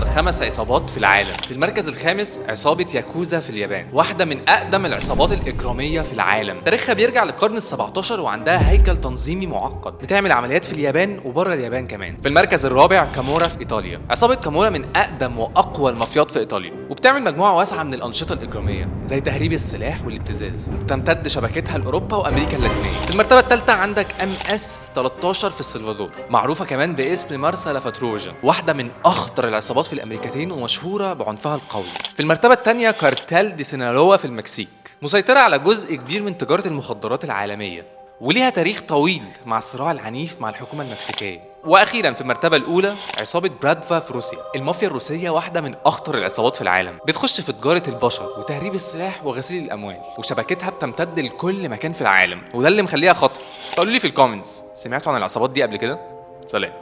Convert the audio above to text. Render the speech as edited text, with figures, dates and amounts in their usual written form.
اخطر 5 عصابات في العالم. في المركز الخامس عصابة ياكوزا في اليابان، واحدة من اقدم العصابات الاجرامية في العالم. تاريخها بيرجع للقرن ال17 وعندها هيكل تنظيمي معقد، بتعمل عمليات في اليابان وبره اليابان كمان. في المركز الرابع كامورا في ايطاليا. عصابة كامورا من اقدم واقوى المافيات في ايطاليا، وبتعمل مجموعة واسعة من الانشطة الاجرامية زي تهريب السلاح والابتزاز، وبتمتد شبكتها لاوروبا وامريكا اللاتينية. في المرتبة الثالثة عندك MS 13 في السلفادور، معروفة كمان باسم مارسا لافاتروجا، واحدة من اخطر العصابات في الامريكتين ومشهوره بعنفها القوي. في المرتبة الثانية كارتيل دي سينالوا في المكسيك، مسيطرة على جزء كبير من تجارة المخدرات العالمية، وليها تاريخ طويل مع الصراع العنيف مع الحكومة المكسيكية. واخيرا في المرتبة الاولى عصابة براتفا في روسيا. المافيا الروسية واحدة من اخطر العصابات في العالم، بتخش في تجارة البشر وتهريب السلاح وغسيل الاموال، وشبكتها بتمتد لكل مكان في العالم، وده اللي مخليها خطر. فقولوا لي في ال comments، سمعتوا عن العصابات دي قبل كده؟ سلام.